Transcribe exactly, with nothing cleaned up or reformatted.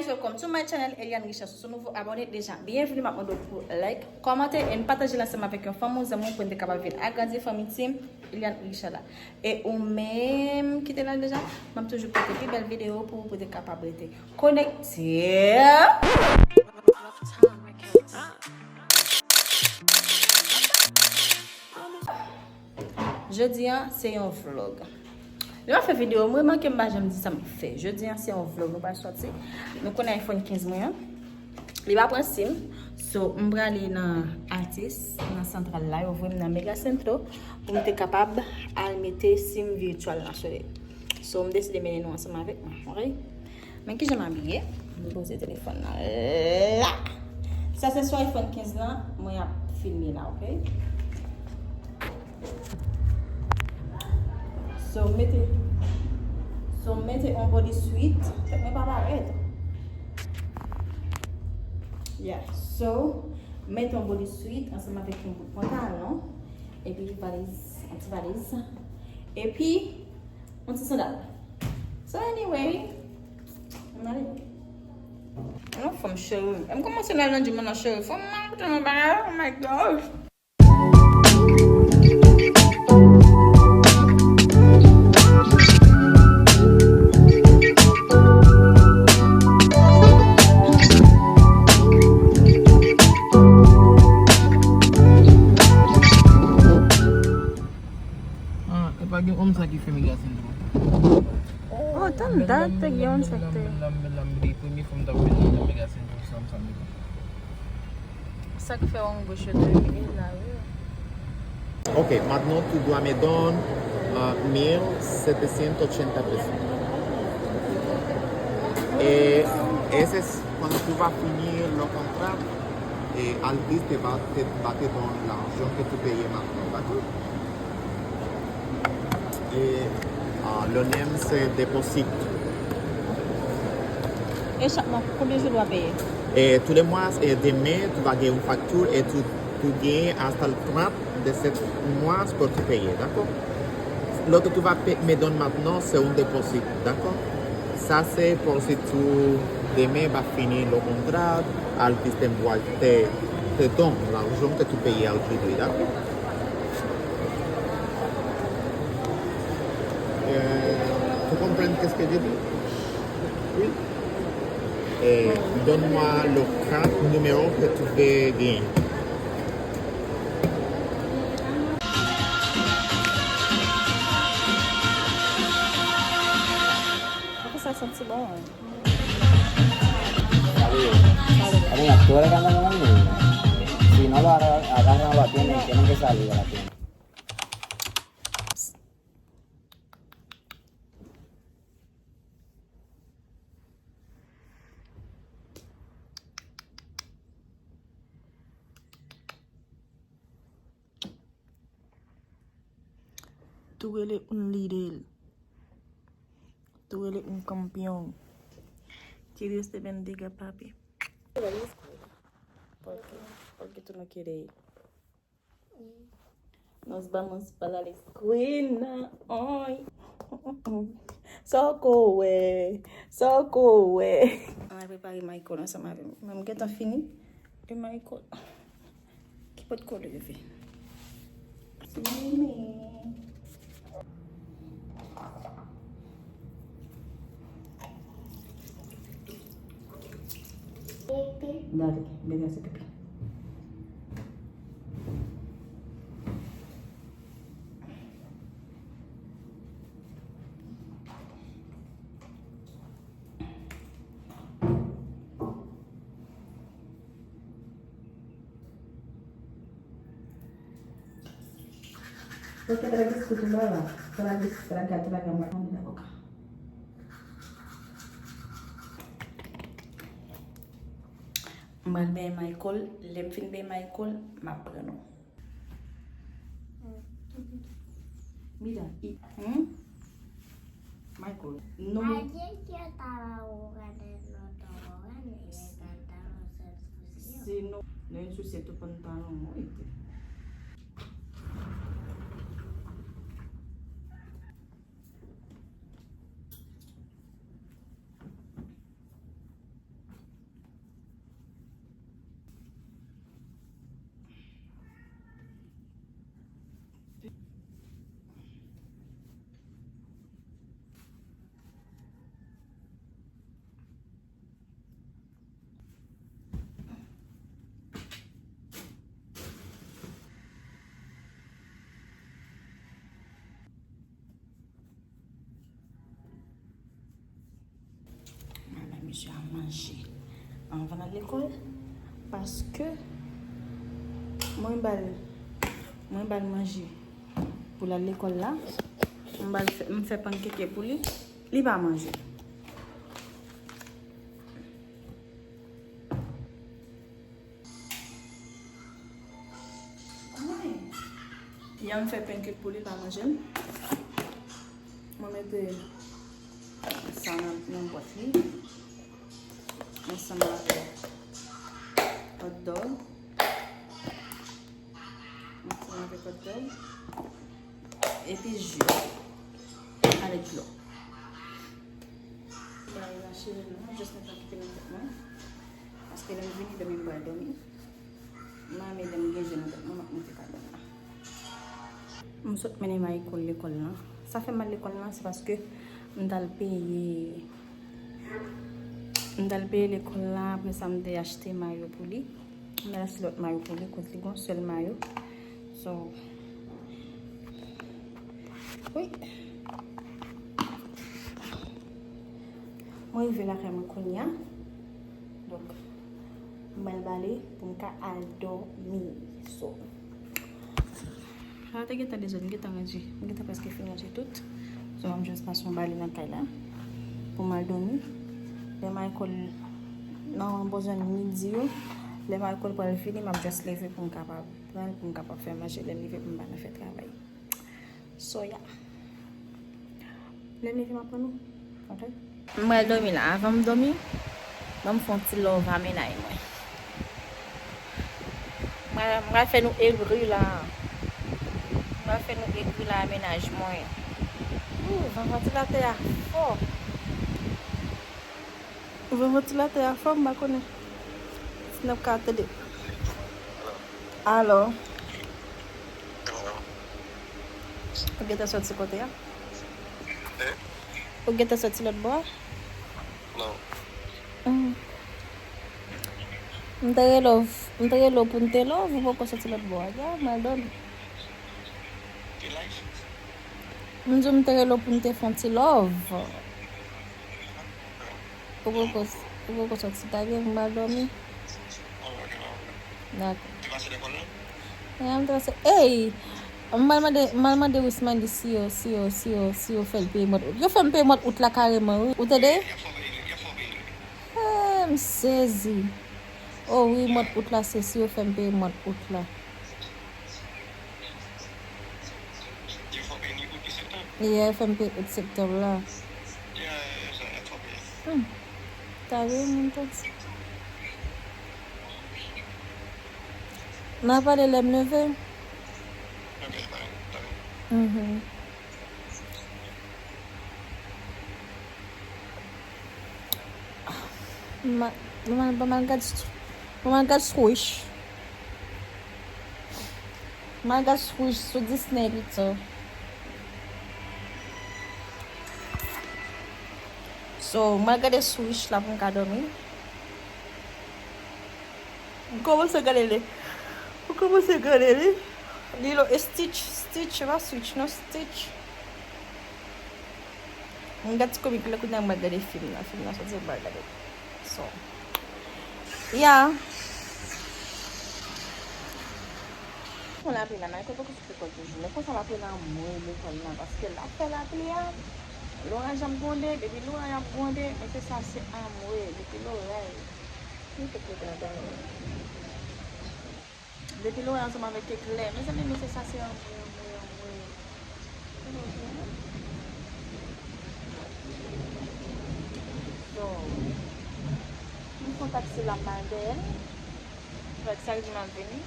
Welcome to my channel, Eliane Richard. Si w se nouvo abòne, deja byenvini, m ap mande w pou like, kòmante, and pataje l ansanm avèk yon fanmi w, zanmi w, pou n te kapab vin agrandi fanmi Team Eliane Richard la. E ou menm ki te la deja, m ap toujou pote pi bèl videyo pou ou, pou w te kapab rete konekte. Jodi a, se yon vlog. Lè m ap fè videyo, m remake m pa janm di sa m ap fè. Jodi a, se yon vlog nou pral sòti. Nou konnen iPhone kenz mwen an, li pa pran sim. So, m prale nan Altis, nan Santral la, yo voye m nan Mega Centro pou m te kapab al mete sim vityèl la sou li. So, m deside mennen nou ansanm avèk mwen, ok? Men kijan m abiye? M poze telefòn nan la. Sa se sou iPhone kenz lan, mwen ap filme la, ok? So, mete, so, mete on body sweet. Tèt mwen pa parèt. Yeah, so, mete on body sweet ansanm avèk yon bout pantalon. Epi valiz, yon ti valiz. Epi, yon ti sandal. So anyway, ann ale. Yon fanm cheri. M kòmanse nan lendi, mwen nan cheri. Fanm nan, mwen bagay, oh my gosh. Ah, e pa gen òm sa ki fè Mega Centro. Oh, tann dat te gen yon sa ki te. Bèl lam, bèl lam, bèl lam, bèl lam, premye fwa m t ap vin nan Mega Centro, sa m sanble konsa. Sa k fè wong bouch yo te vide la, wi. Ok, maintenant tú dame don, ah, mil setecientos ochenta pesos. Eh, ese es cuando tú vas a finir lo contrato, eh, Altis te va, te, va te don lajan ke tú peye maintenant, d'accord? E, ah, lo nem se deposit. E chak mwa, konbyen jou dwa peye? E tou le mwa, e demen, tou va gen yon fakti, e tou, tou gen hasta el trente de este mwa pou tou peye, dakò? Lo ke tou va pe-, me don maintenant, se un deposit, dakò? Sa se pou si tou demen va fini lo kontra, Altis te, te, te don lajan ke tou peye aujourd'hui, dakò? Eh, tú comprendes qué es que yo digo? Oui. Eh, donne-moi le carte numéro que tu veux bien. Sa santi bon, wi. Saludos. Saludos. Cariño, tú eres cantante también. Si no lo agarras, no lo tienes, tienen que salir a la tienda. Tú eres un líder. Tú eres un campeón. Que Dios te bendiga, papi. Porque, porque tú no quieres ir. Nos vamos para la escuela hoy. Sa w ko wè, sa w ko wè. Ann al prepare Michael ansanm avè m. Mwen m gentan fini. E Michael. Ki pòt kole yo fè? Mimi. Dale, ven a hacer pipí. Porque tragues tu tumba, tragues, traga, traga, manda boca. M pral bay Michael, lè m fin bay Michael, m ap pran nou. Mira, i, hmm? Michael, no. Ayer yo estaba jugando en otro lugar y le cantaron su excursión. Si no, no ensucié tu pantalón, oíste. Misye a manje anvan l al lekòl, paske mwen ba l, mwen ba l manje pou l al lekòl la. M ba l fè, m fè pankeke pou li, li pa manje. Yè m fè pankek pou li, l pa manje l. Mwen mete sa nan, nan bwat li. Ansanm avèk hot dog. Ansanm avèk hot dog. Epi ji. Avèk dlo. Bagay la chire non, just mete kite nan tèt mwen. Paske lè m vini, dòmi m pral dòmi. Mwen menm lè m gen je nan tèt mwen, m ap monte kabann nan. M sot mennen Michael lekòl lan. Sa fè m al lekòl lan, se paske m t al peye, m t al peye lekòl lan, apre sa m te achte mayo pou li. M al achte lòt mayo pou li, kote li gon sèl mayo. So, wi. Mwen rive lakay mwen kounye a. Donk, m pral bale pou m ka al dòmi. So, sa te gentan dezòd, m gentan ranje. M gentan prèske fin ranje tout. So, m ap just pase yon bale nan kay la pou m al dòmi. Lè Michael, nan bò zòn midi yo, lè Michael pral vini, m ap just leve pou m kapab pran l, pou m kapab fè manje lè l rive pou m pa nan fè travay. So, yeah. Lè m leve, m ap pran nou. Ok? M pral dòmi la. Avan m dòmi, ban m fè yon ti love a mennaj mwen. M pral, m pral fè nou egri la. M pral fè nou egri la a mennaj mwen. Ooh, van vantilatè a fò. Van vantilatè a fò, m pa konnen si n ap ka tande. Alo. Ou gentan soti kote a? Ou gentan soti lòt bò a? Non. Hmm. M te rele w, m te rele w pou n te love, ou poko soti lòt bò a. Ya, m al dòmi. M di w m te rele w pou n te fè yon ti love. Ou poko, ou poko soti, ta byen, m al dòmi. Dakò. Ey, m al mande, m al mande Wismandy si yo, si yo, si yo, si yo fè l peye mwa out. Yo fè m peye mwa out la kareman, wi. Ou tande? Eh, m sezi. O wi, mwa out la, se si yo fè m peye mwa out la. Yeah, fè m peye out septanm la. Hmm. Ta vre, moun tande. N a pale lè m leve. Mhm. Ma, ma, ma, ma gad, ma gad Swish. M al gad Switch sou Disney pito. So, m al gade Switch la pou m ka dòmi. M kòmanse gade li. M kòmanse gade li. Lilo e Stitch. Stitch, se pa Switch, non, Stitch. M gad ti komik la, kounye a m al gade fim nan. Fim nan soti, m al gade. So, yeah. Bon, lapli la, nan lekòl poko sot lekòl toujou. Men konsa lapli la anmwe lekòl la, paske l ap fè lapli a, loraj ap gwonde, depi loraj ap gwonde, mesye sa se anmwe, depi loraj. Li te kote anba. Depi loraj ansanm avèk eklè. Mezanmi, mesye sa se anmwe, anmwe, anmwe. So, m pran taksi la, m al dèyè l. Avèk sa k di m ap vini.